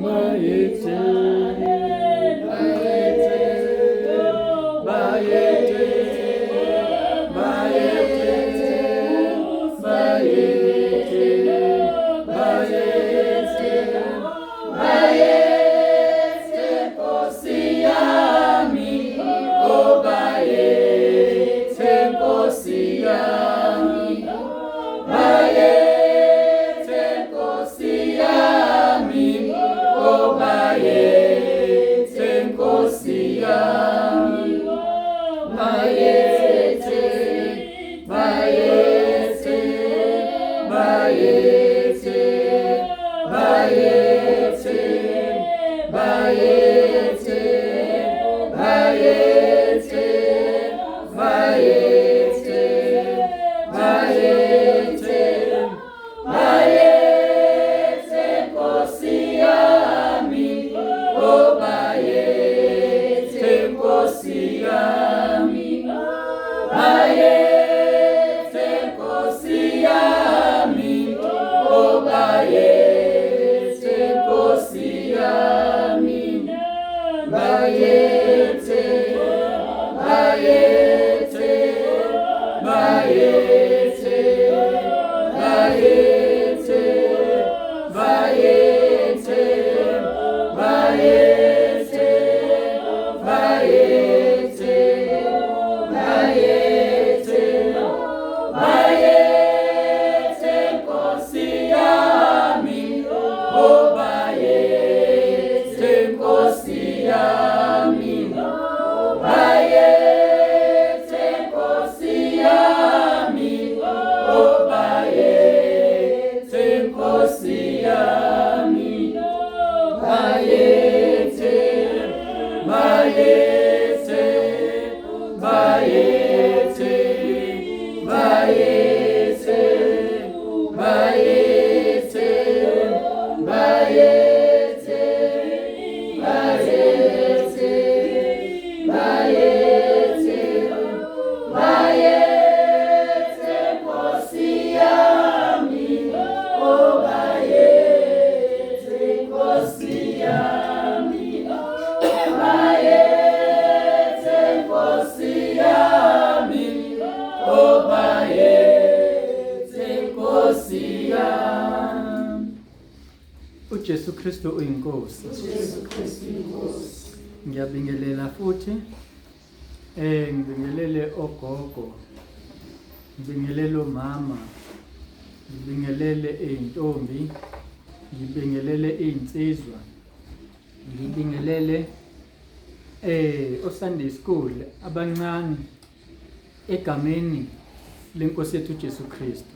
Bayethe, Bayethe, Bayethe, Bayethe, Bayethe, Bayethe, Bayethe, Nkosi yami, oh Bayethe, Nkosi yami, Bayethe, Nkosi yami, oh Bayethe, Nkosi yami, Bayethe, Bayethe, Bayethe, Bayethe, Bayethe, Bayethe, Bayethe, Bayethe, Bayethe, Nkosi yami, oh Bayethe, Nkosi yami, Bayethe, Nkosi yami, oh Bayethe, Nkosi yami, Bayethe, Bayethe, Bayethe, Bayethe, Bayethe, Bayethe, Bayethe, Bayethe, Bayethe, Nkosi yami, oh Bayethe, Nkosi yami, Bayethe, Nkosi yami, oh Bayethe, Nkosi yami, Bayethe, Bayethe, Bayethe, Bayethe, Bayethe, Bayethe, Bayethe, Bayethe, Bayethe, Nkosi yami, oh Bayethe, Nkosi yami, Bayethe, Nkosi yami, oh Bayethe, Nkosi yami. UJesu Kristu uyinkosi. Ngiyabingelela futhi ngibingelele ogogo, ngibingelele omama, ngibingelele izintombi, ngibingelele izinsizwa, ngibingelele o Sunday school abancane egameni lenkosi yethu uJesu Kristu.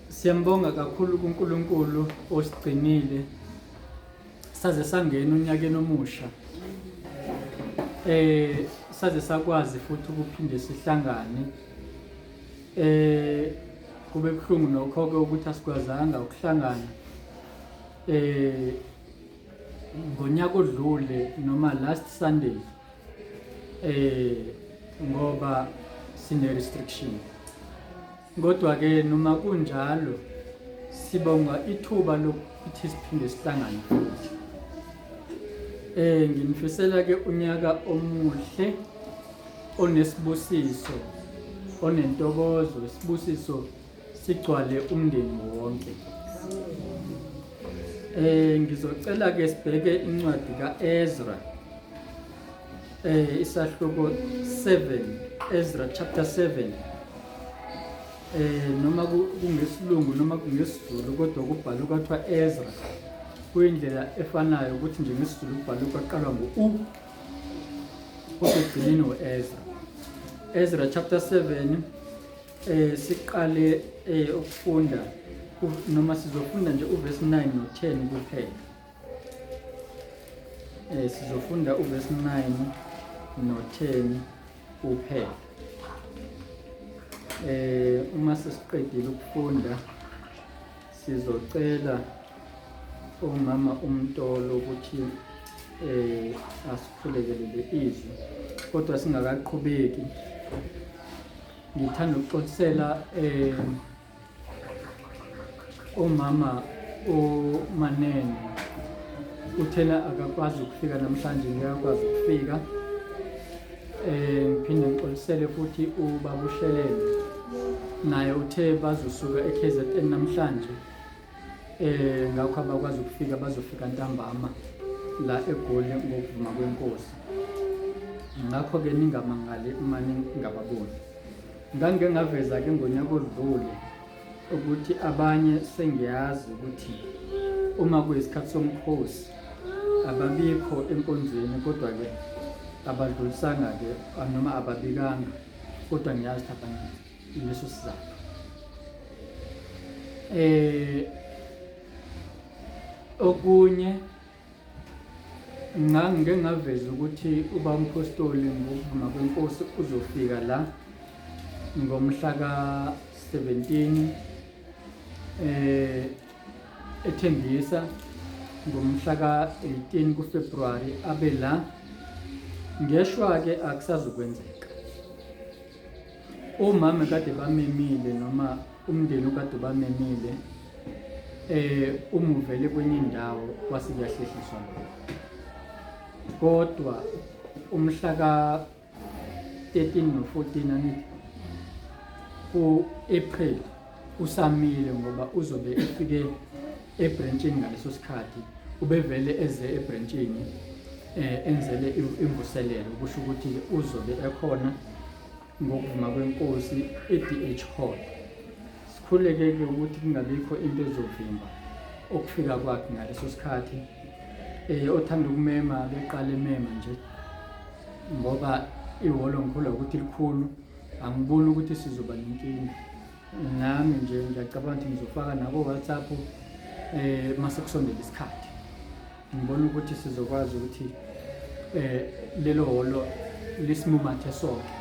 Siyambonga kakhulu kuNkulunkulu osigcinile saze sangena unyakeni omusha. Saze sakwazi futhi ukuphinde sihlangane. Kube buhlungu nokho ke ukuthi asikwazanga ukuhlangana ngonyaka odlule noma last Sunday, ngoba sine restriction. Kodwa ke noma kunjalo sibonga ithuba lokuthi siphinde sihlangane futhi. Nginifisela ke unyaka omuhle onesibusiso, onentokozo, isibusiso sigcwale umndeni wonke. Ngizocela ke sibheke incwadi kaEzra. Isahluko 7, Ezra chapter 7. Noma kungesilungu noma kungesizulu kodwa kubhalwe kwathiwa Ezra. Kuyindlela efanayo ukuthi nje ngesizulu kubhalwe kwaqalwa ngo-U kodwa ekugcineni u-Ezra. Ezra chapter 7, siqale ukufunda noma sizofunda nje uverse 9 no-10 kuphela. Sizofunda uverse 9 no-10 kuphela. Uma sesiqedile ukufunda sizocela umama uMtolo ukuthi asikhulekelele izwi, kodwa singakaqhubeki ngithanda ukuxoxisela umama uManene uthena akakwazi ukufika namhlanje, ngeke akwazi ukufika. Ngiphinde ngixolisele futhi ubaba uShelele, naye uthe bazosuka e-KZN namhlanje, ngakho abakwazi ukufika, bazofika ntambama la eGoli ngokuvuma kweNkosi. Ngakho-ke ningamangali uma ningababoni. Ngangike ngaveza-ke ngonyaka odlule ukuthi abanye sengiyazi ukuthi uma kuyisikhathi somkhosi ababikho enkonzweni, kodwa-ke abadlulisanga-ke noma ababikanga, kodwa ngiyazi ukuthi abanye leso sizathu. Okunye ngangike ngaveza ukuthi uba umpostoli ngokuvuma kweNkosi uzofika la ngomhla ka-17 ethembisa ngomhla ka-18 kuFebruary abe la. Ngeshwa-ke akusazukwenzeka. Omama kade bamemile noma umndeni okade ubamemile uma uvele kwenye indawo kwase kuyahlehliswa lokho. Kodwa umhla ka-13 no-14 angithi ku-April usamile ngoba uzobe efike ebrentshini ngaleso sikhathi, ubevele eze ebrentshini enzele imvuselelo, kusho ukuthi uzobe ekhona ngokuvuma kweNkosi e-DH Hall. Sikhuleke-ke ukuthi kungabikho into ezovimba ukufika kwakhe ngaleso sikhathi. Othanda ukumema beqale emema nje, ngoba ihholo ngikholwa ukuthi likhulu, angiboni ukuthi sizoba nenkinga. Nami nje ngiyacabanga ukuthi ngizofaka nako-WhatsApp mase kusondela isikhathi, ngibona ukuthi sizokwazi ukuthi lelo hholo lisimumathe sonke.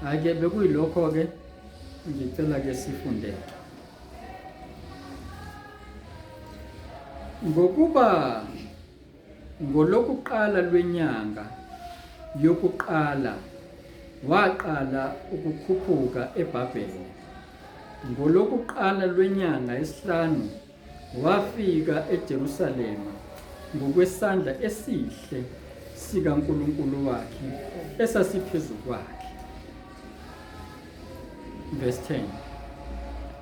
Hhayi-ke bekuyilokho-ke, ngicela-ke sifunde. Ngokuba ngolokuqala lwenyanga yokuqala waqala ukukhuphuka eBhabhele, ngolokuqala lwenyanga yesihlanu wafika eJerusalema ngokwesandla esihle sikaNkulunkulu wakhe esasiphezu kwakhe. Verse 10.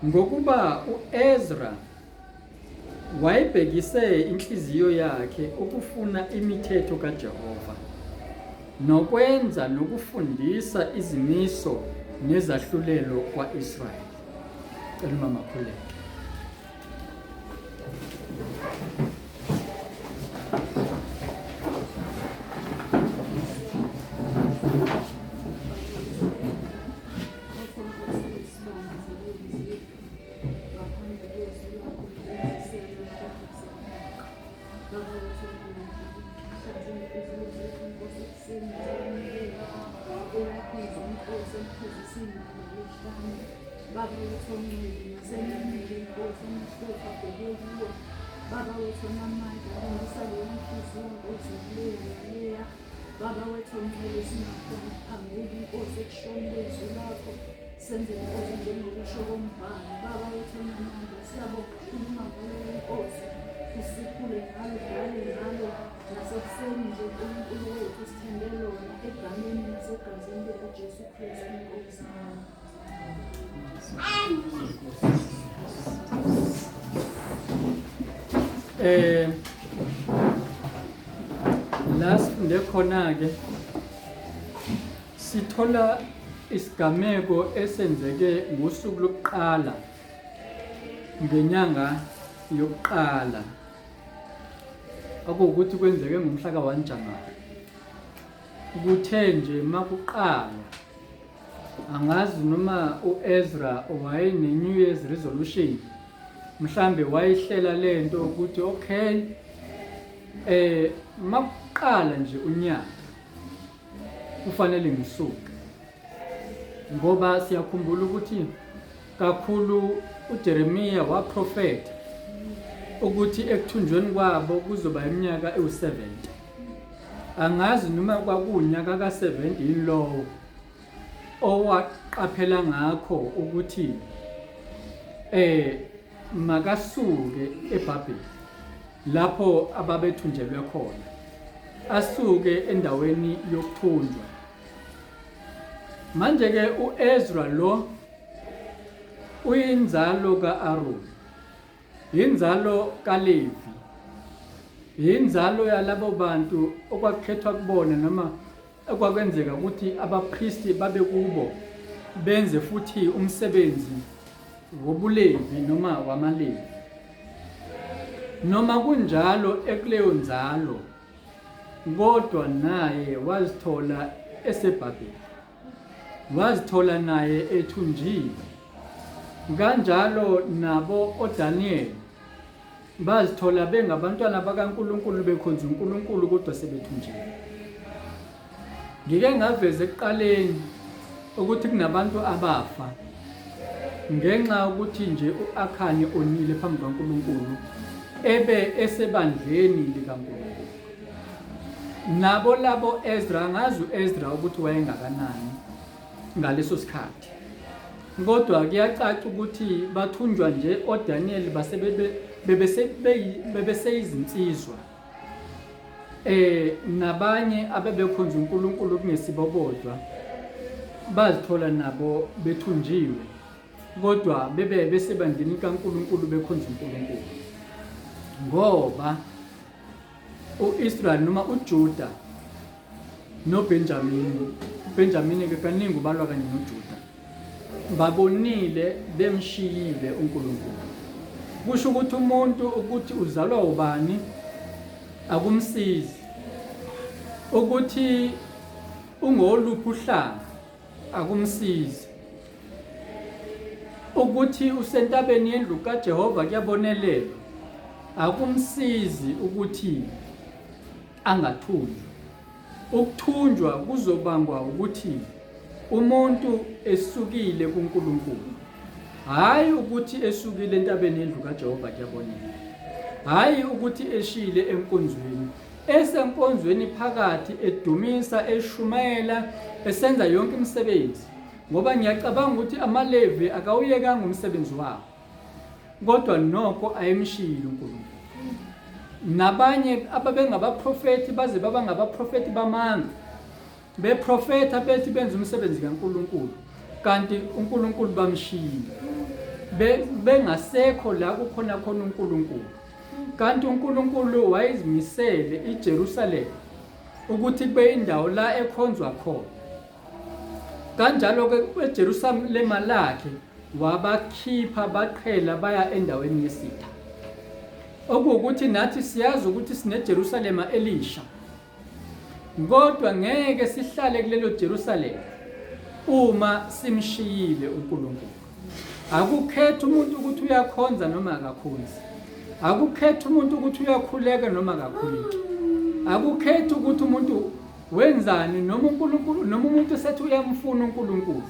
Ngokuba uEzra wayebhekise inhliziyo yakhe ukufuna imithetho kaJehova nokwenza nokufundisa izimiso nezahlulelo kwa-Israyeli. Cela umama akhuleke. Baba wethu ongcwele nasemini Nkosi amehlo abheke kuwe. Baba wethu onamandla lungisa leyo nhliziyo Nkosi leya naleya. Baba wethu ongcwele singakhona ukuphambuka Nkosi ekushoni kwezwi lakho. Senze Nkosi njengokusho kombhalo. Baba wethu onamandla siyabonga khuluma ngalo Nkosi. Usikhule ngalo dale ngalo nasekuseni nje uNkulunkulu wethu sithembe lona egameni nasegazini likaJesu Kristu Nkosi. La sifunde khona-ke sithola isigameko esenzeke ngosuku lokuqala ngenyanga yokuqala, okuwukuthi kwenzeke ngomhla ka-1 January. Kuthe nje makuqalwa, angazi noma u-Ezra wayene-New Year's resolution, mhlambe wayihlela lento ukuthi okay, makuqala nje unyaka kufanele ngisuke, ngoba siyakhumbula ukuthi kakhulu uJeremiya waprofetha ukuthi ekuthunjweni kwabo kuzoba iminyaka ewu-70. Angazi noma kwakuwunyaka ka-70 yini lowo owaqaphela ngakho ukuthi makasuke eBhabheli lapho ababethunjelwe khona, asuke endaweni yokuthunjwa. Manje-ke u-Ezra lo uyinzalo ka-Aroni, yinzalo kaLevi, yinzalo yalabo bantu okwakukhethwa kubona noma okwakwenzeka ukuthi abapristi babe kubo benze futhi umsebenzi wobuLevi noma wamaLevi. Noma kunjalo ekuleyo nzalo kodwa naye wazithola eseBhabheli, wazithola naye ethunjiwe. Kanjalo nabo oDaniyeli bazithola bengabantwana bakaNkulunkulu bekhonza uNkulunkulu kodwa sebethunjiwe. Ngike ngaveza ekuqaleni ukuthi kunabantu abafa ngenxa yokuthi nje u-Akhani onile phambi kukaNkulunkulu ebe esebandleni likaNkulunkulu. Nabo labo Ezra, angazi u-Ezra ukuthi wayengakanani ngaleso sikhathi, kodwa kuyacaca ukuthi bathunjwa nje oDaniel base bebeseyizinsizwa nabanye abebekhonza uNkulunkulu kungesibo bodwa bazithola nabo bethunjiwe kodwa bebe besebandleni kaNkulunkulu bekhonza uNkulunkulu ngoba uIsrael noma uJuda noBenjamini uBenjamini ke kaningi ubalwa kanye noJuda babonile bemshiyile uNkulunkulu. Kusho ukuthi umuntu ukuthi uzalwa ubani akumsizi, ukuthi ungoluphi uhlanga akumsizi, ukuthi usentabeni yendlu kaJehova kuyabonelelwa akumsizi ukuthi angathunjwa. Ukuthunjwa kuzobangwa ukuthi umuntu esukile kuNkulunkulu, hhayi ukuthi esukile entabeni yendlu kaJehova kuyaboneka, hhayi ukuthi eshiyile enkonzweni, esenkonzweni phakathi edumisa, eshumayela, esenza yonke imisebenzi, ngoba ngiyacabanga ukuthi amaLevi akawuyekanga umsebenzi wawo. Kodwa nokho ayemshiyile uNkulunkulu. Nabanye ababengabaprofethi baze baba ngabaprofethi bamanga, beprofetha bethi benza umsebenzi kaNkulunkulu, kanti uNkulunkulu bamshiyile, bengasekho la kukhona khona uNkulunkulu. Kanti uNkulunkulu wayezimisele iJerusalema ukuthi kube indawo la ekhonzwa khona. Kanjalo-ke eJerusalema lakhe wabakhipha baqhela baya endaweni yesitha. Okuwukuthi nathi siyazi ukuthi sineJerusalema elisha, kodwa ngeke sihlale kulelo Jerusalema uma simshiyile uNkulunkulu. Akukhethi umuntu ukuthi uyakhonza noma akakhonzi. Akukhethi umuntu ukuthi uyakhuleka noma akakhuleki. Akukhethi ukuthi umuntu wenzani noma uNkulunkulu noma umuntu sethi uyamfuna uNkulunkulu.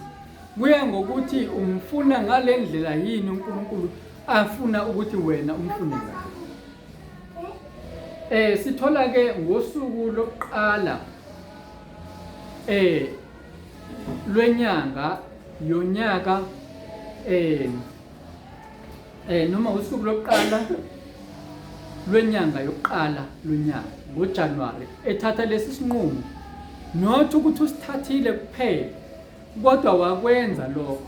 Kuya ngokuthi umfuna ngale ndlela yini uNkulunkulu afuna ukuthi wena umfune ngayo. Sithola ke ngosuku lokuqala lwenyanga yonyaka noma usuku lokuqala lwenyanga yokuqala lonyaka ngoJanuary ethatha lesi sinqumo, not ukuthi usithathile kuphela kodwa wakwenza lokho.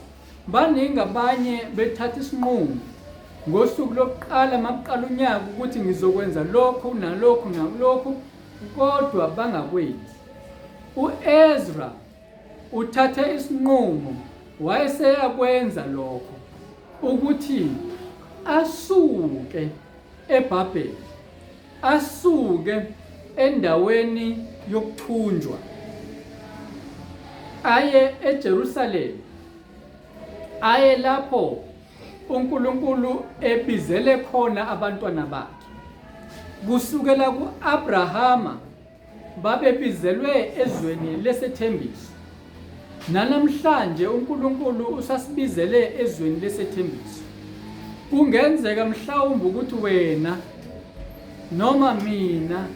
Baningi abanye bethatha isinqumo ngosuku lokuqala makuqala unyaka ukuthi ngizokwenza lokhu nalokhu nalokhu, kodwa bangakwenzi. U-Ezra uthathe isinqumo wayeseyakwenza lokho ukuthi asuke eBhabheli, asuke endaweni yokuthunjwa aye eJerusalema, aye lapho uNkulunkulu ebizele khona abantwana bakhe. Kusukela ku-Abrahama babebizelwe ezweni lesethembiso. Nanamhlanje uNkulunkulu usasibizele ezweni lesethembiso. Kungenzeka mhlawumbe ukuthi wena noma mina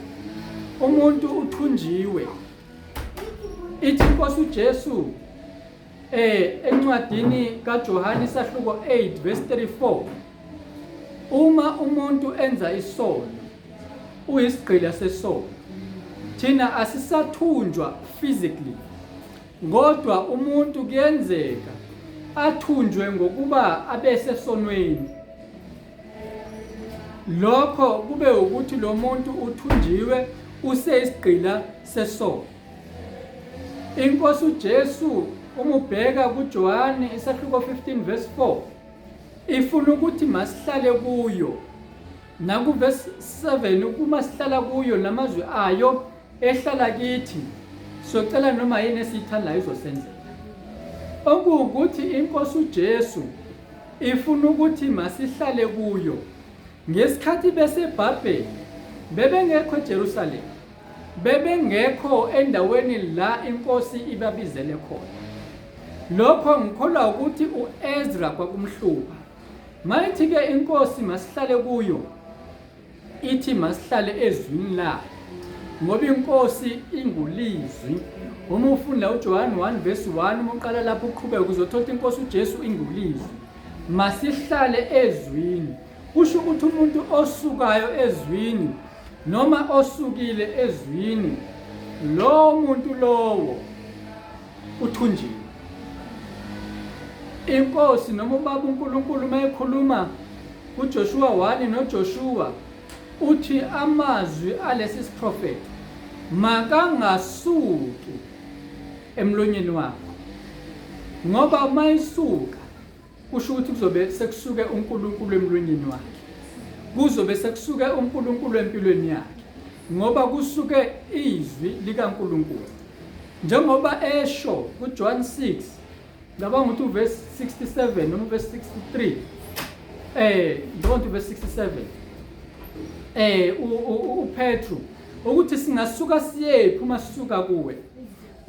umuntu uthunjiwe. Ithi inkosi uJesu encwadini kaJohane isahluko 8 verse 34. Uma umuntu enza isono uyisigqila sesono. Thina asisathunjwa physically kodwa umuntu kuyenzeka athunjwe ngokuba abe sesonweni. Lokho kube ukuthi lo muntu uthunjiwe useyisigqila sesono. Inkosi uJesu uma ubheka kuJohane isahluko 15 verse 4 ifuna ukuthi masihlale kuyo nakuvesi 7 uma sihlala kuyo namazwi ayo ehlala kithi socela noma yini esiyithandayo izosenzela okuwukuthi inkosi uJesu ifuna ukuthi masihlale kuyo ngesikhathi beseBhabheli bebengekho eJerusalema bebengekho endaweni la inkosi ibabizele khona. Lokho ngikholwa ukuthi u-Ezra kwakumhlupha. Mayithi-ke inkosi masihlale kuyo, ithi masihlale ezwini layo, ngoba inkosi ingulizwi. Uma ufunda uJohane 1 verse 1 uma uqala lapho uqhubeka uzothola ukuthi inkosi uJesu ingulizwi. Masihlale ezwini. Kusho ukuthi umuntu osukayo ezwini noma osukile ezwini lowo muntu lowo uthunjiwe. Inkosi noma ubaba uNkulunkulu uma ekhuluma kuJoshua 1 noJoshua uthi amazwi alesi siprofetho makangasuki emlonyeni wakho ngoba uma isuka Kusho ukuthi kuzobe sekusuke uNkulunkulu emlonyeni wakhe. Kuzobe sekusuke uNkulunkulu empilweni yakhe. Ngoba kusuke izwi likaNkulunkulu. Njengoba esho kuJohn 6, ngicabanga ukuthi uverse 67 noma uverse 63. Ngicabanga ukuthi uverse 67. uPetru ukuthi singasuka siyephi uma sisuka kuwe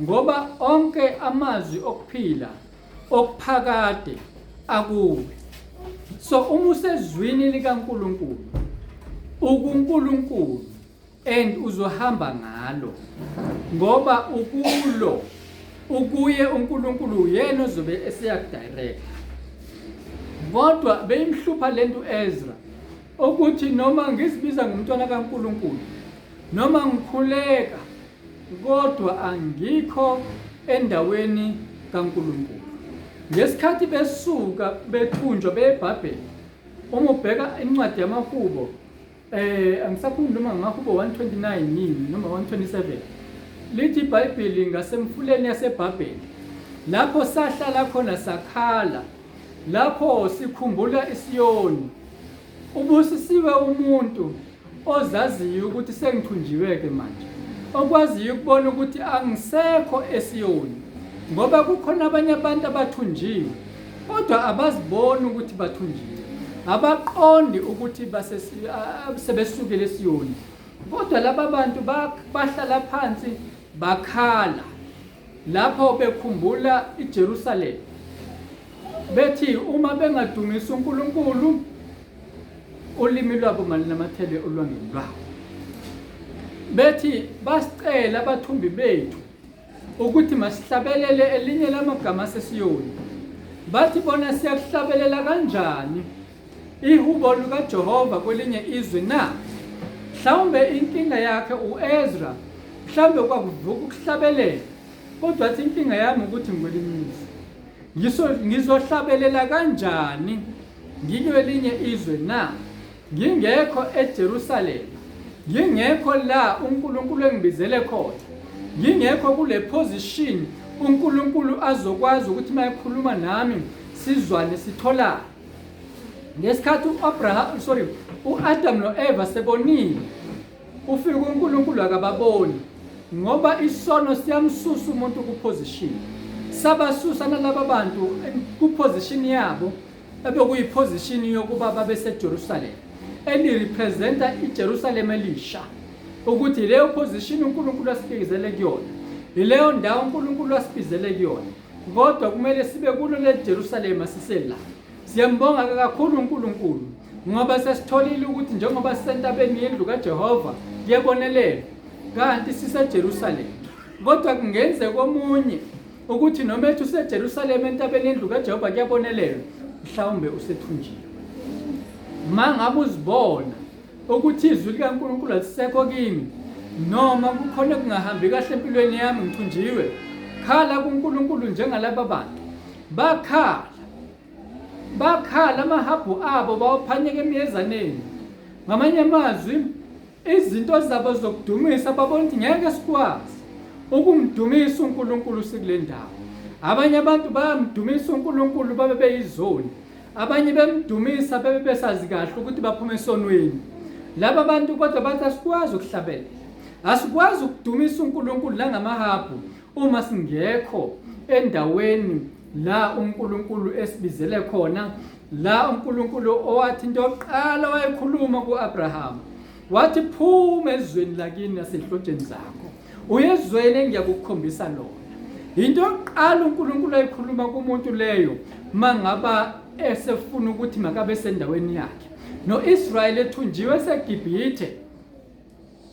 ngoba onke amazwi okuphila okuphakade akuwe. So uma usezwini likaNkulunkulu ukuNkulunkulu and uzohamba ngalo ngoba ukulo ukuye uNkulunkulu uyena ozobe eseyakudirect. Kodwa beyimhlupha lento Ezra ukuthi noma ngizibiza ngumntwana kaNkulunkulu noma ngikhuleka kodwa angikho endaweni kaNkulunkulu. Ngesikhathi besuka bethunjwa beyeBhabheli, uma ubheka incwadi yamaHubo, angisakhumbuli noma ngamaHubo 129 yini noma 127, lithi iBhayibheli ngasemfuleni yaseBhabheli, lapho sahlala khona sakhala, lapho sikhumbula iSiyoni. Ubusisiwe umuntu ozaziyo ukuthi sengithunjiwe-ke manje, okwaziyo ukubona ukuthi angisekho eSiyoni, ngoba kukhona abanye abantu abathunjiwe kodwa abaziboni ukuthi bathunjiwe, abaqondi ukuthi sebesukile eSiyoni. Kodwa laba bantu bahlala phansi bakhala lapho bekhumbula iJerusalema, bethi uma bengadumisi uNkulunkulu ulimi lwabo malunamathele olwangeni lwabo, bethi basicela abathumbi bethu ukuthi masihlabelele elinye lamagama aseSiyoni. Bathi bona siyakuhlabelela kanjani ihubo lukaJehova kwelinye izwe na? Mhlawumbe inkinga yakhe uEzra, mhlawumbe kwakuvuka ukuhlabelela, kodwa athi inkinga yami ukuthi ngikwelinye izwe. Ngizohlabelela kanjani ngikwelinye izwe na? Ngingekho eJerusalema, ngingekho la uNkulunkulu engibizele khona, ngingekho kule position uNkulunkulu azokwazi ukuthi uma ekhuluma nami sizwane sitholane. Ngesikhathi u-Abraham, sorry, u-Adam no-Eva sebonile, ufika uNkulunkulu akababoni ngoba isono siyamsusa umuntu kuposition. Sabasusa nalaba bantu kuposition yabo ebekuyiposition yokuba babe seJerusalem, elirepresenta iJerusalem elisha, ukuthi leyo position uNkulunkulu asibikezele kuyona, ileyo ndawo uNkulunkulu asibizele kuyona, kodwa kumele sibe kulo leJerusalema sisela. Siyambonga kakhulu uNkulunkulu ngoba sesitholile ukuthi njengoba sisentabeni yendlu kaJehova kuyabonelelwa, kanti siseJerusalema. Kodwa kungenzeka omunye ukuthi noma ethi useJerusalema entabeni yendlu kaJehova kuyabonelelwa, mhlawumbe usethunjiwe. Mangabe uzibona ukuthi izwi likaNkulunkulu alisekho kimi noma kukhona okungahambi kahle empilweni yami ngithunjiwe, khala kuNkulunkulu njengalaba bantu. Bakhala. Bakhala amahabhu abo bawaphanyeka emiyezaneni. Ngamanye amazwi izinto zabo zokudumisa babona ukuthi ngeke sikwazi ukumdumisa uNkulunkulu sikule ndawo. Abanye abantu bayamdumisa uNkulunkulu babe beyizoni. Abanye bemdumisa bebe besazi kahle ukuthi baphuma esonweni. Laba bantu kodwa bathi asikwazi ukuhlabelela. Asikwazi ukudumisa uNkulunkulu nangamahabhu uma singekho endaweni la uNkulunkulu esibizele khona la uNkulunkulu owathi into yokuqala wayekhuluma ku-Abraham wathi phuma ezweni lakini nasehlotsheni zakho uyezweni engiyakukukhombisa lona into yokuqala uNkulunkulu ayikhuluma kumuntu leyo mangaba esefuna ukuthi makabe sendaweni yakhe noIsrayeli ethunjiwe eseGibhithe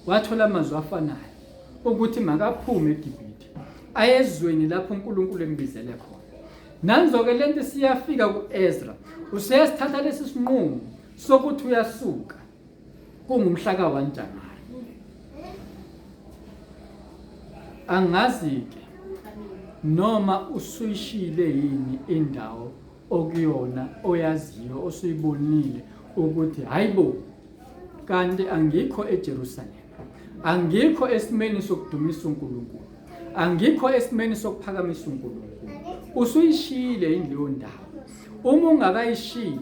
wathola amazwi afanayo ukuthi makaphume eGibhithe ayezweni lapho uNkulunkulu embizele khona. Nanzo-ke lento isiyafika ku-Ezra, useyasithatha lesi sinqumo sokuthi uyasuka kungumhla ka-1 Januwari. Angazi-ke noma usuyishiyile yini indawo okuyona oyaziyo osuyibonile ukuthi hayibo kanti angikho eJerusalema angikho esimeni sokudumisa uNkulunkulu angikho esimeni sokuphakamisa uNkulunkulu usuyishiyile yini leyo ndawo uma ungakayishiyi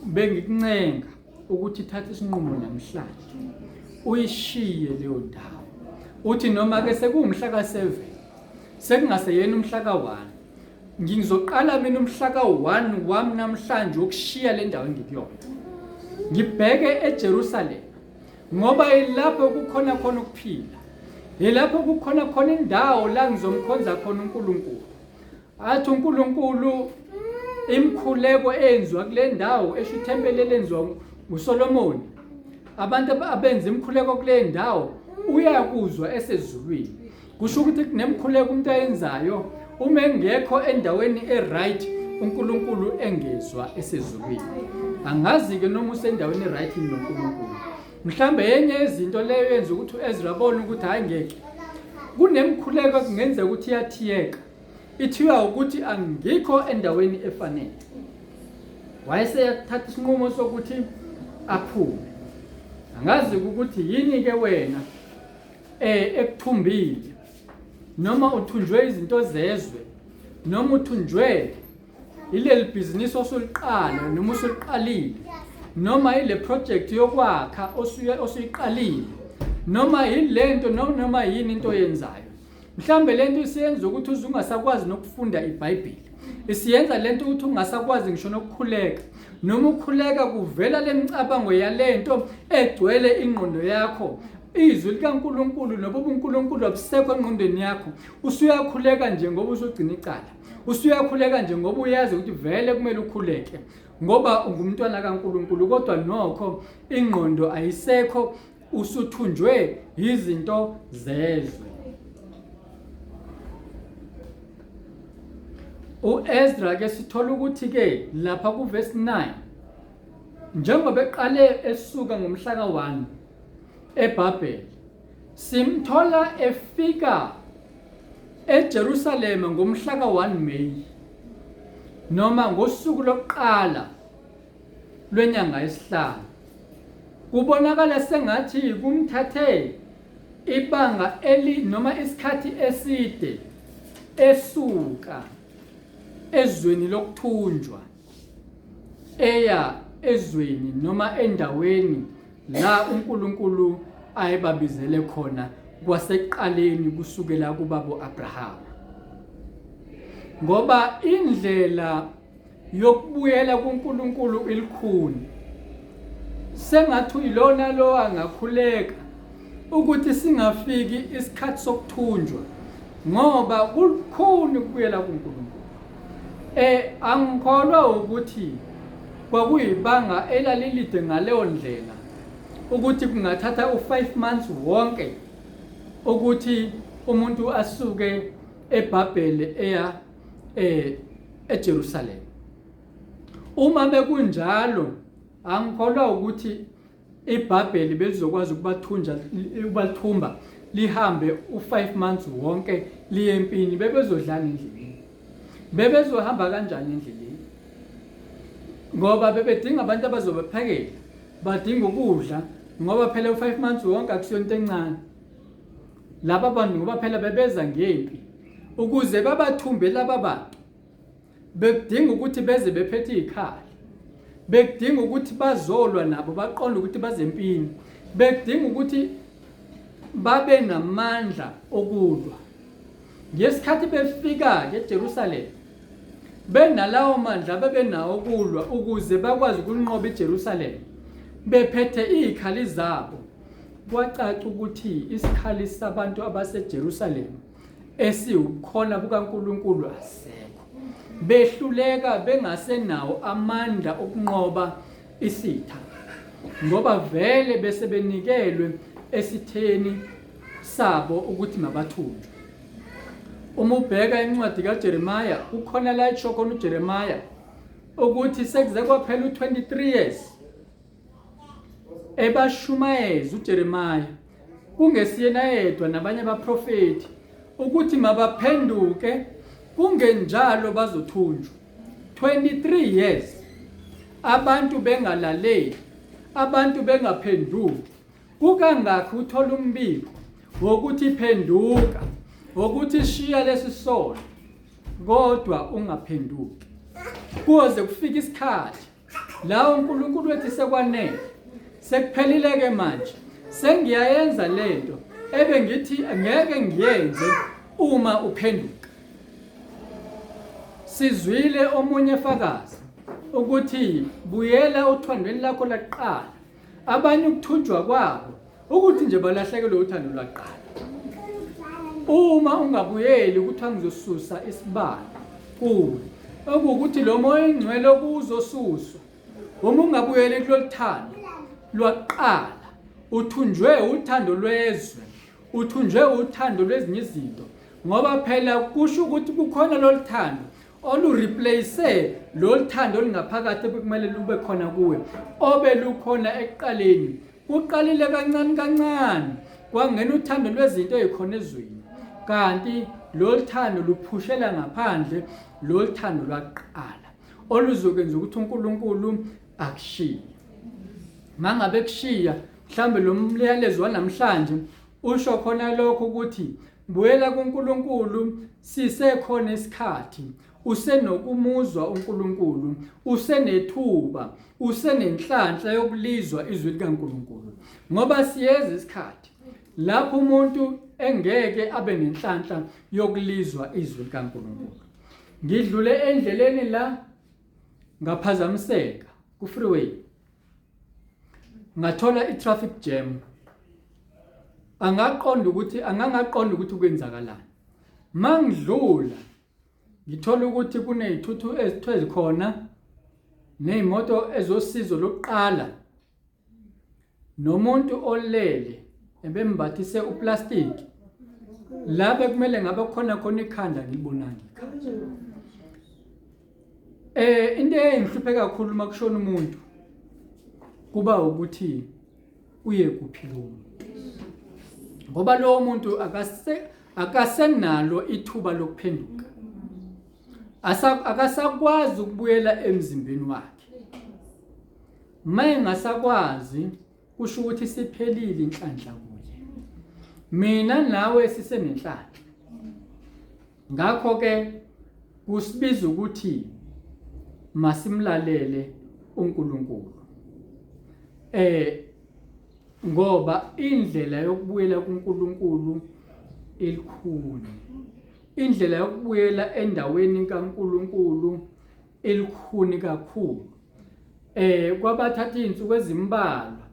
bengikuncenga ukuthi thatha isinqumo namhlanje uyishiye leyo ndawo uthi noma ke sekuwumhla ka-7 sekungaseyena umhla ka-1 Ngizoqala mina umhla ka-1 wami namhlanje wokushiya le ndawo engikuyona. Ngibheke eJerusalema ngoba ilapho kukhona khona ukuphila. Yilapho kukhona khona indawo la ngizomkhonza khona uNkulunkulu. Athi uNkulunkulu imikhuleko eyenziwa kule ndawo esho ithempeli elenziwa nguSolomoni abantu abenza imikhuleko kule ndawo uyakuzwa esezulwini Kusho ukuthi kunemkhuleko umuntu ayenzayo uma engekho endaweni e-right uNkulunkulu engezwa esezulwini. Angazi-ke noma usendaweni e-right noNkulunkulu. Mhlambe yenye yezinto leyo yenza ukuthi u-Ezra abone ukuthi hhayi ngeke. Kunemkhuleko kungenzeka ukuthi iyathiyeka. Ithiwa ukuthi angikho endaweni efanele. Wayeseyathatha isinqumo sokuthi aphume. Angazi ukuthi yini-ke wena eh ekuthumbile noma uthunjwe izinto zezwe noma uthunjwe ileli bhizinisi osuliqala noma usuliqalile noma ile project yokwakha osuye osuyiqalile noma yilento noma yini into oyenzayo mhlambe lento isiyenza ukuthi uze ungasakwazi nokufunda iBhayibheli isiyenza lento ukuthi ungasakwazi ngisho nokukhuleka noma ukhuleka kuvela lemicabango yalento egcwele ingqondo yakho izwi likaNkuluNkulu nobubuNkulunkulu abusekho engqondweni yakho usuyakhuleka nje ngoba usugcina icala usuyakhuleka nje ngoba uyazi ukuthi vele kumele ukhuleke ngoba ungumntwana kaNkuluNkulu kodwa nokho ingqondo ayisekho usuthunjwe yizinto zezwe. UEzra ke sithola ukuthi ke lapha kuverse 9 njengoba eqale esuka ngomhla ka-1 eBhabheli simthola efika eJerusalema ngomhla ka-1 May noma ngosuku lokuqala lwenyanga yesihlanu. Kubonakala sengathi kumthathe ibanga eli noma isikhathi eside esuka ezweni lokuthunjwa eya ezweni noma endaweni la uNkulunkulu ayebabizele khona kwasekuqaleni kusukela kubabo Abraham ngoba indlela yokubuyela kuNkulunkulu ilikhuni sengathi uyilona lo angakhuleka ukuthi singafiki isikhathi sokuthunjwa ngoba kulikhuni ukubuyela kuNkulunkulu eh angikholwa ukuthi kwakuyibanga elalilide ngaleyo ndlela ukuthi kungathatha u5 months wonke ukuthi umuntu asuke eBhabhele eya eh eJerusalem. Uma bekunjalo Angikholwa ukuthi iBhabheli belizokwazi ukubathunja ukubathumba lihambe u5 months wonke liye empini bebezodlana endleleni. Bebezohamba kanjani endleleni? Ngoba bebedinga abantu abazobaphekela, badinga ukudla ngoba phela u5 months wonke akusiyona into encane. Laba bantu ngoba phela bebeza ngempi ukuze babathumbe laba bantu Bekudinga ukuthi beze bephethe izikhali. Bekudinga ukuthi bazolwa nabo baqonde ukuthi bazempini. Bekudinga ukuthi babe namandla okulwa. Ngesikhathi befika-ke eJerusalema benalawo mandla ababenawo okulwa ukuze bakwazi ukunqoba iJerusalema bephethe izikhali zabo kwacaca ukuthi isikhali sabantu abaseJerusalema esiwubukhona bukaNkulunkulu asekho. Behluleka bengasenawo amandla okunqoba isitha ngoba vele bese benikelwe esitheni sabo ukuthi mabathunjwe. Uma ubheka incwadi kaJeremiya kukhona la isho khona uJeremiya ukuthi sekuze kwaphela u-23 years ebashumayeza uJeremiya kungesiyena yedwa nabanye abaprofethi ukuthi mabaphenduke kungenjalo bazothunjwa 23 years abantu bengalaleli abantu bengaphenduki kukangakhi uthola umbiko wokuthi phenduka wokuthi shiya lesi sono kodwa ungaphenduki kuze kufike isikhathi La uNkulunkulu wethu sekwanele. Sekuphelile ke manje. Sengiyayenza lento ebe ngithi ngeke ngiyenze uma uphenduka. Sizwile omunye fakazi ukuthi buyela othandweni lakho laqala. Abanye ukuthunjwa kwabo ukuthi nje balahlekelwe uthando lwaqala. Uma ungabuyeli kuthiwa ngizosusa isibani kuwe, okuwukuthi lo moya oyingcwele okuzosuswa uma ungabuyeli kulolu thando lwaqala, uthunjwe uthando lwezwe, uthunjwe uthando lwezinye izinto, ngoba phela kusho ukuthi kukhona lolu thando olureplace lolu thando olungaphakathi obekumele lube khona kuwe obelukhona ekuqaleni. Kuqalile kancane kancane kwangena uthando lwezinto ezikhona ezweni kanti lolu thando luphushela ngaphandle lolu thando lwaqala oluzokwenza ukuthi uNkulunkulu akushiye. Mangabe kushiya mhlambe lo myalezo wanamhlanje usho khona lokho ukuthi buyela kuNkulunkulu sisekhona isikhathi usenokumuzwa uNkulunkulu usenethuba usenenhlanhla yokulizwa izwi likaNkulunkulu ngoba siyeza isikhathi lapho umuntu engeke abe nenhlanhla yokulizwa izwi likaNkulunkulu ngidlule endleleni la ngaphazamiseka ku freeway ngathola i-traffic jam angaqonda ukuthi angangaqonda ukuthi kwenzakalani mangidlula ngithola ukuthi kuney'thuthu ezithiwa ezikhona ney'moto ezosizo lokuqala nomuntu olele ebembathise uplastiki la bekumele ngabe khona khona ikhanda ngilibonanga ikhanda eh into engihluphe kakhulu uma kushona umuntu kuba ukuthi uye kuphi lo muntu ngoba lowo muntu akase akasenalo ithuba lokuphenduka akasakwazi ukubuyela emzimbeni wakhe uma engasakwazi kusho ukuthi siphelile inhlanhla kuye mina nawe sisenenhlanhla ngakho-ke kusibiza ukuthi masimlalele uNkulunkulu eh ngoba indlela yokubuyela kuNkulunkulu elikhuni indlela yokubuyela endaweni kaNkulunkulu elikhuni kakhulu eh kwabathatha izinsuku ezimbalwa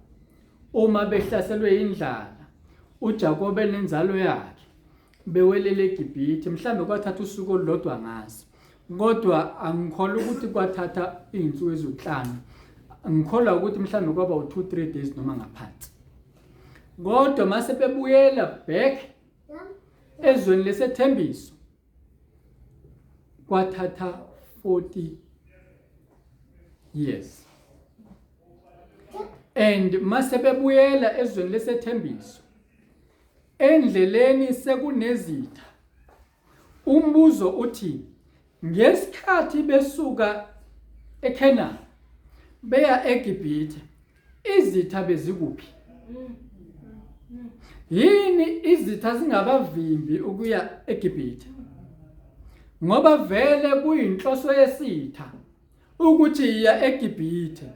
uma behlaselwe indlala uJakobe nenzalo yakhe bewelele eGibhithe mhlambe kwathatha usuku olulodwa ngazi kodwa angikholwa ukuthi kwathatha izinsuku ezinhlanu ngikholwa ukuthi mhlambe kwaba u2 3 days noma ngaphansi kodwa mase bebuyela back ezweni lesethembiso kwathatha 40 years. And mase bebuyela ezweni lesethembiso, endleleni sekunezitha. Umbuzo uthi ngesikhathi besuka eKhenani beya eGibhithe, izitha bezikuphi? Yini izitha zingabavimbi ukuya eGibhithe? Ngoba vele kuyinhloso yesitha ukuthi yiya eGibhithe.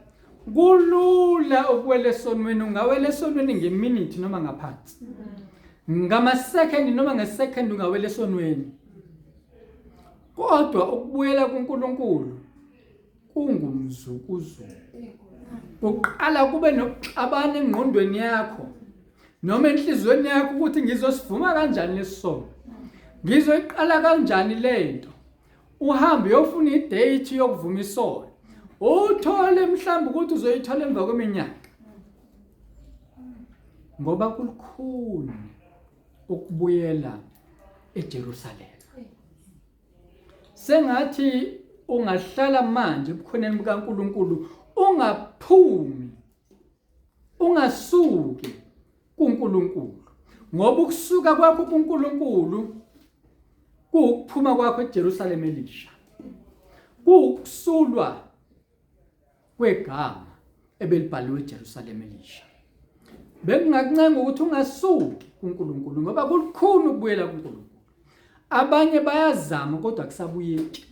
Kulula ukuwela esonweni, ungawela esonweni ngeminithi noma ngaphansi. Ngama-second noma nge-second ungawela esonweni. Kodwa ukubuyela kuNkulunkulu kungumzukuzuku. Kuqala kube nokuxabana engqondweni yakho noma enhliziyweni yakho ukuthi ngizosivuma kanjani lesisono. Ngizoyiqala kanjani lento? Uhambe uyofuna idate yokuvuma isono. Uthole mhlawumbe ukuthi uzoyithola emva kweminyaka. Ngoba kulukhuni ukubuyela eJerusalema. Sengathi ungahlala manje ebukhoneni bukaNkuluNkulu ungaphumi ungasuki kuNkulunkulu ngoba ukusuka kwakho kuNkulunkulu kuwukuphuma kwakho eJerusalema elisha kuwukusulwa kwegama ebelibhaliwe eJerusalema elisha. Bengingakuncenga ukuthi ungasuki kuNkulunkulu ngoba kulukhuni ukubuyela kuNkulunkulu. Abanye bayazama kodwa kusabuyeki.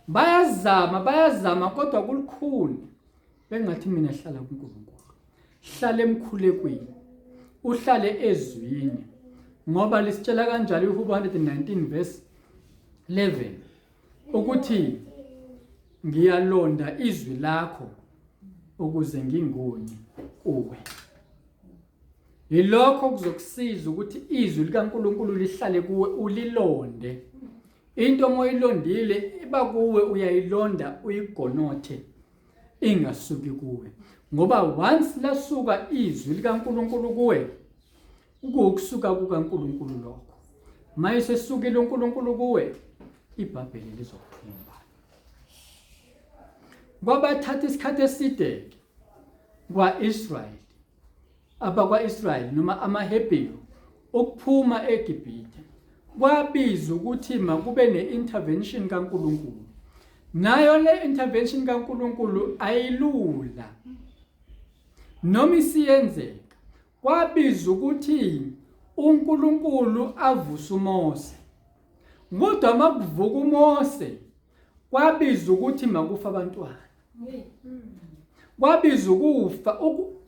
Bayazama bayazama kodwa kulukhuni. Bengathi mina hlala kuNkulunkulu. Hlala emkhulekweni. Uhlale ezwini. Ngoba lisitshela kanjalo iHubo 119 verse 11 ukuthi ngiyalonda izwi lakho ukuze ngingoni kuwe. Yilokho kuzokusiza ukuthi izwi likaNkulunkulu lihlale kuwe ulilonde. Into uma uyilondile iba kuwe uyayilonda uyigonothe ingasuki kuwe. Ngoba once lasuka izwi likaNkulunkulu kuwe Kuwukusuka kukaNkulunkulu lokho. Mayesesukile uNkulunkulu kuwe, iBhayibheli lizokuthumba. Kwabathatha isikhathi eside kwa-Israyeli, abakwa-Israyeli noma amaHebheru ukuphuma eGibhithe kwabiza ukuthi makube ne-intervention kaNkulunkulu. Nayo le intervention kaNkulunkulu ayilula noma isiyenzeka Kwabiza ukuthi uNkulunkulu avuse uMose. Kodwa makuvuka uMose kwabiza ukuthi makufa abantwana. Kwabiza ukufa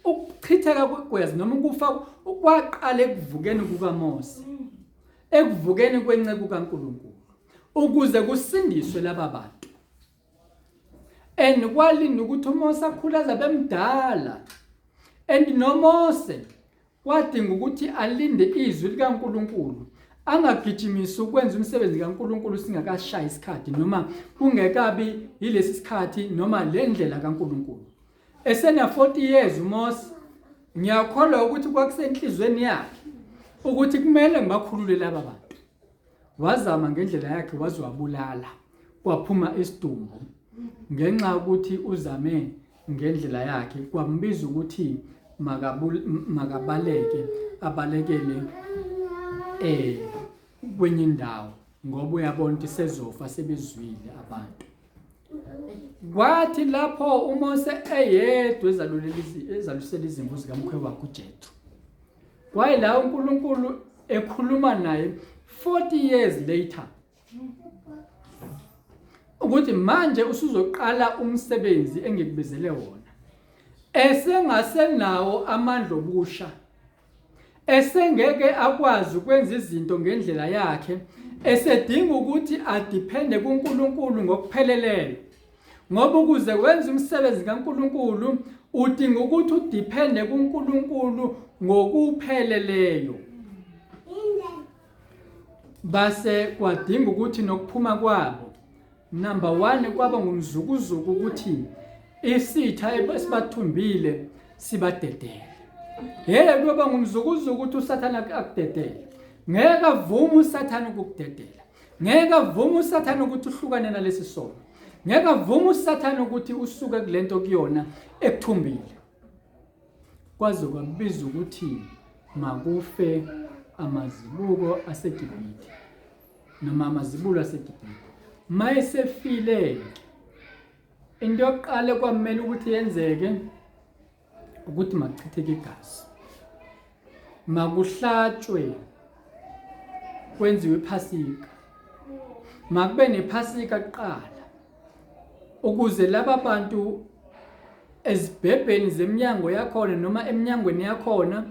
ukuchitheka kwegwezi noma ukufa kwaqala ekuvukeni kukaMose. Ekuvukeni kwenceku kaNkulunkulu ukuze kusindiswe laba bantu. And kwalinda ukuthi uMose akhule aze abemdala. And noMose kwadinga ukuthi alinde izwi likaNkulunkulu angagijimisi ukwenza umsebenzi kaNkulunkulu singakashayi isikhathi noma kungekabi yilesi sikhathi noma le ndlela kaNkulunkulu. Esena 40 years uMose ngiyakholwa ukuthi kwakusenhlizweni yakhe ukuthi kumele ngibakhulule laba bantu. Wazama ngendlela yakhe waze wabulala kwaphuma isidumbu ngenxa yokuthi uzame ngendlela yakhe kwambiza ukuthi makabaleke abalekele eh kwenye indawo ngoba uyabona ukuthi sezofa sebezwile abantu. Kwathi lapho uMose eyedwa ezalulela ezalusela izimvu zikamkhwe wakhe uJethro. Kwaye la uNkulunkulu ekhuluma naye 40 years later ukuthi manje usuzoqala umsebenzi engikubizele wona esengasenawo amandla obusha esengeke akwazi ukwenza izinto ngendlela yakhe esedinga ukuthi adiphende kuNkulunkulu ngokupheleleyo ngoba ukuze wenze umsebenzi kaNkulunkulu udinga ukuthi udiphende kuNkulunkulu ngokupheleleyo base kwadinga ukuthi nokuphuma kwabo number 1 kwaba ngumzukuzuku ukuthi isitha esibathumbile sibadedele hey kuyoba ngumzukuzuku ukuthi usathane akudedele ngeke avume usathane ukukudedela ngeke avume usathane ukuthi uhlukane nalesi sono ngeke avume usathane ukuthi usuke kulento kuyona ekuthumbile. Kwaze kwabiza ukuthi makufe amazibuko aseGibhithe noma amazibulo aseGibhithe. Mayesefile into yokuqala kwamele ukuthi yenzeke ukuthi makuchitheke igazi, makuhlatshwe kwenziwe iphasika, makube nephasika kuqala ukuze laba bantu ezibhebheni zeminyango yakhona noma eminyangweni yakhona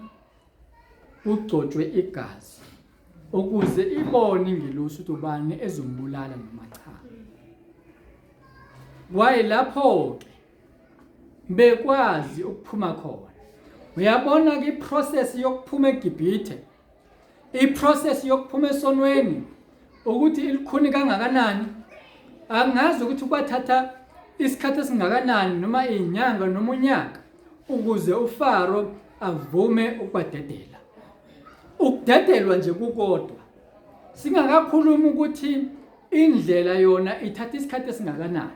kugcotshwe igazi ukuze ibone ingelosi ukuthi ubani ezombulala noma cha. Kwaye lapho-ke bekwazi ukuphuma khona. Uyabona ke iprocess yokuphuma eGibhithe, iprocess yokuphuma esonweni ukuthi ilikhuni kangakanani. Angazi ukuthi kwathatha isikhathi esingakanani noma izinyanga noma unyaka ukuze uFaro avume ukubadedela. Ukudedelwa nje kukodwa singakakhulumi ukuthi indlela yona ithatha isikhathi esingakanani.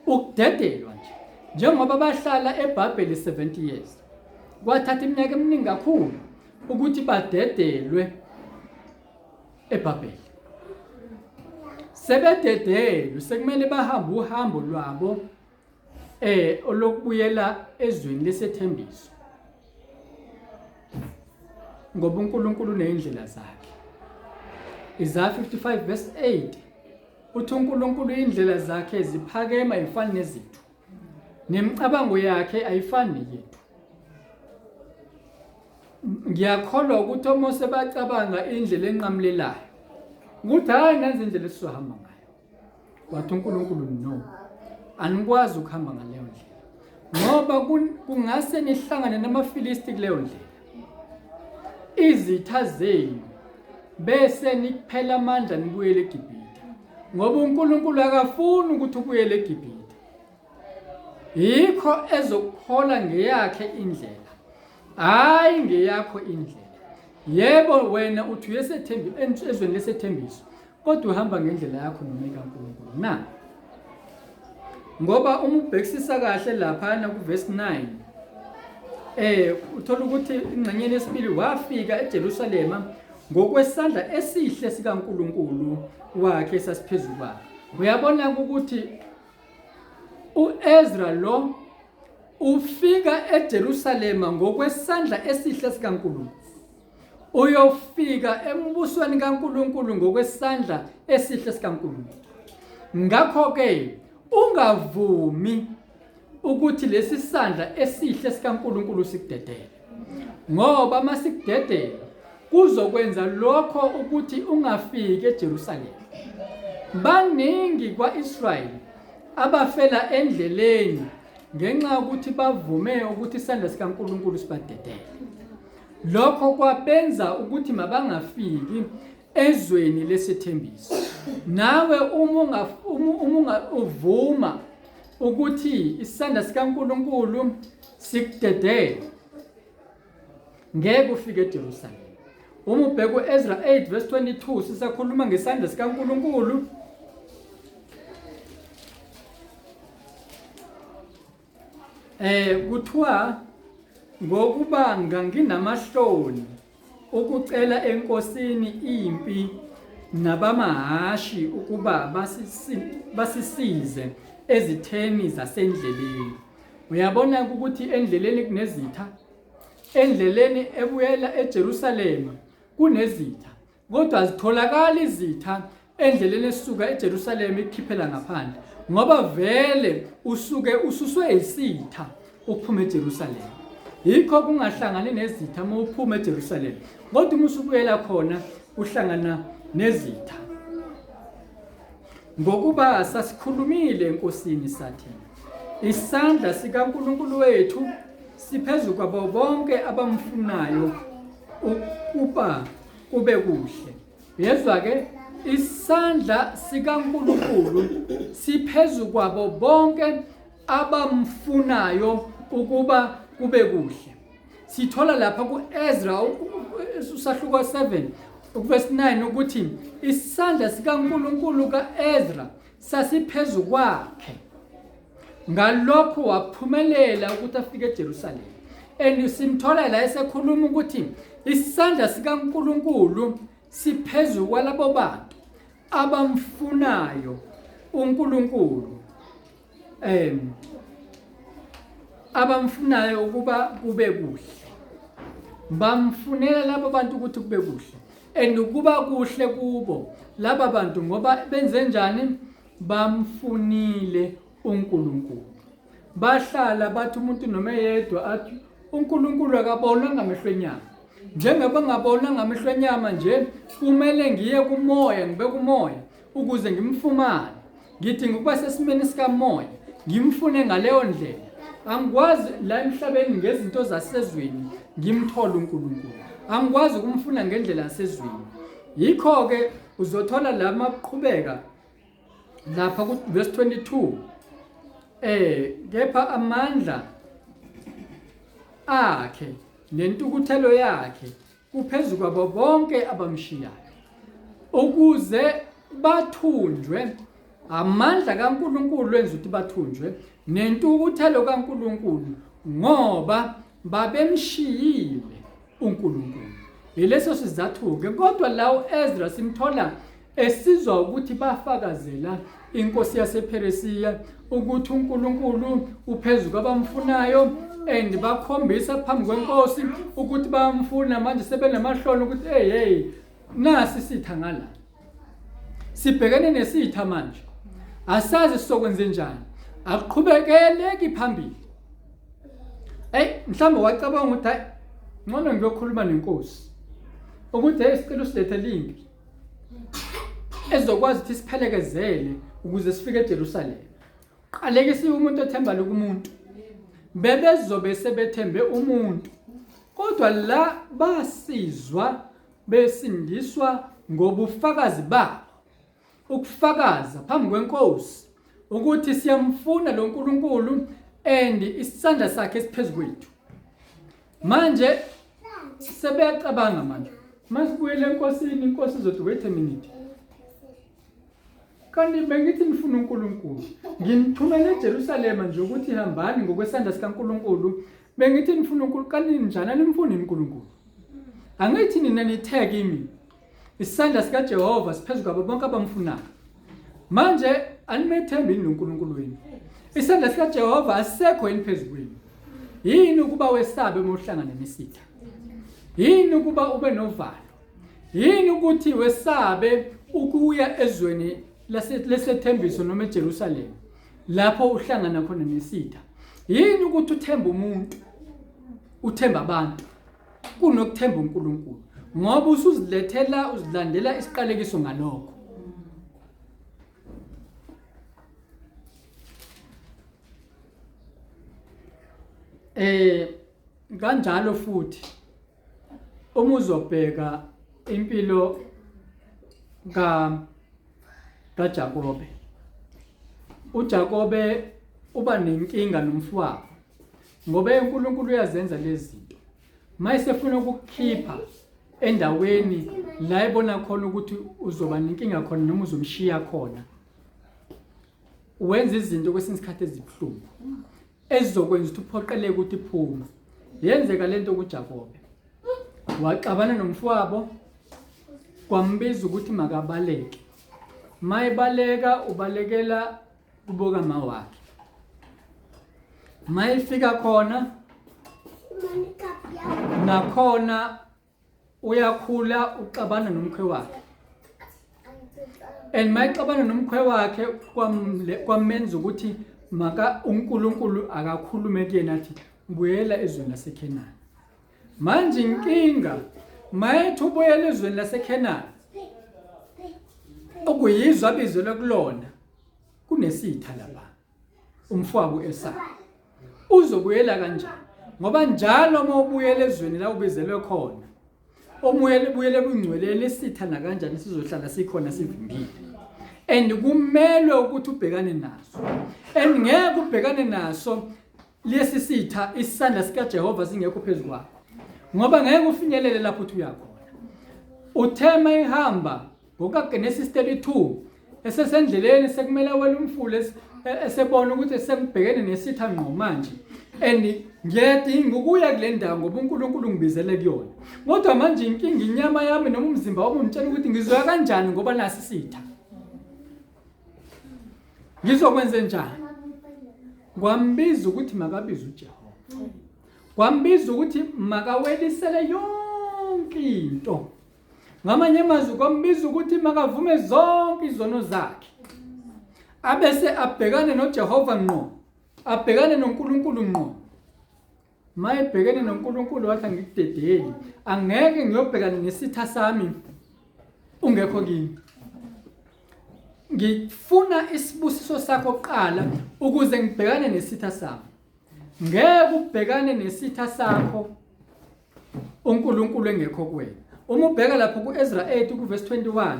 Ukudedelwa nje njengoba bahlala eBhabheli 70 years kwathatha iminyaka eminingi kakhulu ukuthi badedelwe eBhabheli. Sebededelwe sekumele bahambe uhambo lwabo olokubuyela ezweni lesethembiso ngoba uNkulunkulu uneyindlela zakhe. Isaya 55 verse 8 uthi uNkulunkulu indlela zakhe ziphakeme ayifani nezethu nemicabango yakhe ayifani neyethu. Ngiyakholwa ukuthi oMose bacabanga indlela enqamulelayo ukuthi hhayi nanzi indlela esizohamba ngayo. Wathi uNkulunkulu no, anikwazi ukuhamba ngaleyo ndlela ngoba kungase nihlangane namaFilisti kuleyo ndlela, izitha zenu, bese nikuphela amandla nibuyele eGibhithe, ngoba uNkulunkulu akafuni ukuthi ubuyele eGibhithe. Yikho ezokuhola ngeyakhe indlela, hhayi ngeyakho indlela. Yebo, wena uthi uyesethembi ezweni lesethembiso, kodwa uhamba ngendlela yakho noma ekaNkulunkulu na? Ngoba uma ubhekisisa kahle laphana kuvesi 9 uthola ukuthi ingxenyeni yesibili wafika eJerusalema ngokwesandla esihle sikaNkulunkulu wakhe esasiphezu kwakhe. Uyabona ukuthi uEzra lo ufika eJerusalema ngokwesandla esihle sikaNkulunkulu. Uyofika embusweni kaNkulunkulu ngokwesandla esihle sikaNkulunkulu. Ngakho-ke ungavumi ukuthi lesi sandla esihle sikaNkulunkulu sikudedele, ngoba uma sikudedela kuzokwenza lokho ukuthi ungafiki eJerusalema. Baningi kwa-Israyeli abafela endleleni ngenxa yokuthi bavume ukuthi isandla sikaNkulunkulu sibadedele. Lokho kwabenza ukuthi mabangafiki ezweni lesethembiso. Nawe uma uvuma ukuthi isandla sikaNkulunkulu sikudedele, ngeke ufike eJerusalema. Uma ubheka u-Ezra 8 verse 22 sisakhuluma ngesandla sikaNkulunkulu. Kuthiwa ngokuba nganginamahloni ukucela enkosini impi nabamahhashi ukuba basisize ezitheni zasendleleni. Uyabona ukuthi endleleni kunezitha, endleleni ebuyela eJerusalema kunezitha. Kodwa azitholakali izitha endleleni esuka eJerusalema ikukhiphela ngaphandle, ngoba vele usuke ususwe isitha ukuphuma eJerusalema. Yikho kungahlangani nezitha uma uphuma eJerusalema, kodwa uma usubuyela khona uhlangana nezitha. Ngokuba sasikhulumile eNkosini sathi, isandla sikaNkulunkulu wethu siphezu kwabo bonke abamfunayo ukuba kube kuhle. Yezwa ke, isandla sikaNkulunkulu siphezu kwabo bonke abamfunayo ukuba kube kuhle. Sithola lapha ku-Ezra usahluko 7 verse 9 ukuthi isandla sikaNkulunkulu ka-Ezra sasiphezu kwakhe. Ngalokho waphumelela ukuthi afike eJerusalema. And simthola la esekhuluma ukuthi isandla sikaNkuluNkulu siphezu kwalabo bantu abamfunayo uNkulunkulu, abamfunayo ukuba kube kuhle. Bamfunela labo bantu ukuthi kube kuhle, and kuba kuhle kubo laba bantu ngoba benze njani? Bamfunile uNkulunkulu. Bahlala bathi umuntu noma eyedwa athi uNkulunkulu akabonwa ngamehlo enyama. Njengoba ngabonwa ngamehlo enyama nje, kumele ngiye kumoya, ngibe kumoya ukuze ngimfumane. Ngidinga ukuba sesimeni sikamoya, ngimfune ngaleyo ndlela. Angikwazi la emhlabeni ngezinto zasezweni ngimthole uNkulunkulu. Angikwazi ukumfuna ngendlela yasezweni. Yikho-ke uzothola la maqhubeka lapha ku verse 22, kepha amandla akhe nentukuthelo yakhe kuphezu kwabo bonke abamshiyayo, ukuze bathunjwe. Amandla kaNkulunkulu enza ukuthi bathunjwe nentukuthelo kaNkulunkulu, ngoba babemshiyile uNkulunkulu. Yileso sizathu-ke. Kodwa la u-Ezra simthola esizwa ukuthi bafakazela inkosi yasePheresiya ukuthi uNkulunkulu uphezu kwabamfunayo, and bakhombisa phambi kwenkosi ukuthi bayamfuna. Manje sebenamahloni ukuthi hey, hey, nasi isitha ngala, sibhekene nesitha manje, asazi sizokwenze njani, akuqhubekeleki phambili. Hey, mhlawumbe wacabanga ukuthi hayi, ngcono ngiyokhuluma nenkosi ukuthi hey, sicela usilethele impi ezokwazi ukuthi siphelekezele ukuze sifike eJerusalema. Qalekisiwe umuntu othemba lokumuntu. Bebezobe sebethembe umuntu, kodwa la basizwa besindiswa ngobufakazi babo, ukufakaza phambi kwenkosi ukuthi siyamfuna lo nkulunkulu and isandla sakhe siphezu kwethu. Manje sebeyacabanga manje, masibuyele enkosini, inkosi izothi wait a minute, kanti bengithi nifuna uNkulunkulu, nginithumele eJerusalema nje ukuthi hambani ngokwesandla sikaNkulunkulu, bengithi nifuna uNkulunkulu, kanti ninjani animfuni uNkulunkulu? Angithi nina nithe kimi isandla sikaJehova siphezu kwabo bonke abamfunayo. Manje animethembi yini uNkulunkulu wenu? Isandla sikaJehova asisekho yini phezu kwenu? Yini ukuba wesabe uma uhlangana nesitha? Yini ukuba ube novalo? Yini ukuthi wesabe ukuya ezweni lesethembiso noma eJerusalema lapho uhlangana khona nesitha? Yini ukuthi uthembe umuntu, uthembe abantu kunokuthemba uNkulunkulu, ngoba usuzilethela, uzilandela isiqalekiso ngalokho. Kanjalo futhi uma uzobheka impilo kaJakobe, uJakobe uba nenkinga nomfowabo, ngoba uNkulunkulu uyazenza lezi zinto. Mayesefuna ukukukhipha endaweni la ebona khona ukuthi uzoba nenkinga khona noma uzomshiya khona, wenza izinto kwesinye isikhathi ezibuhlungu ezizokwenza ukuthi uphoqeleke ukuthi phuma. Yenzeka lento kuJakobe, waxabana nomfowabo, kwambiza ukuthi makabaleke. Mayebaleka ubalekela kubo kama wakhe. Mayefika khona nakhona uyakhula, uxabana nomkhwe wakhe, and mayexabana nomkhwe wakhe kwamenza ukuthi maka uNkulunkulu akakhulume kuyena athi buyela ezweni laseKhenani. Manje inkinga mayethi ubuyela ezweni laseKhenani, okuyizwa abizelwe kulona, kunesitha lapha, umfowabo Esawu. Uzobuyela kanjani? Ngoba njalo uma ubuyela ezweni la ubizelwe khona, omuyele buyele ebungcweleni, isitha nakanjani sizohlala sikhona sivimbile, and kumelwe ukuthi ubhekane naso, and ngeke ubhekane naso lesi sitha isandla sikaJehova singekho phezu kwakho, ngoba ngeke ufinyelele lapho uthi uyakhona. Uthe mayihamba ngokukaGenesis 32, esesendleleni sekumele awele umfula, esebona ukuthi sengibhekene nesitha ngqo manje, and Ngiyadinga ukuya kule ndawo ngoba uNkulunkulu ungibizele kuyona. Kodwa manje inkinga inyama yami noma umzimba wami ungitshela ukuthi ngizoya kanjani ngoba nasi isitha. Ngizokwenze njani? Kwambiza ukuthi makabize uJehova. Kwambiza ukuthi makawelisele yonke into. Ngamanye amazwi kwambiza ukuthi makavume zonke izono zakhe. Abese abhekane noJehova ngqo. Abhekane noNkulunkulu ngqo. Mayebhekene noNkulunkulu wathi angikudedeli. Angeke ngiyobhekana nesitha sami ungekho kimi. Ngifuna isibusiso sakho kuqala ukuze ngibhekane nesitha sami. Ngeke ubhekane nesitha sakho uNkulunkulu engekho kuwena. Uma ubheka lapho kuEzra 8 kuverse 21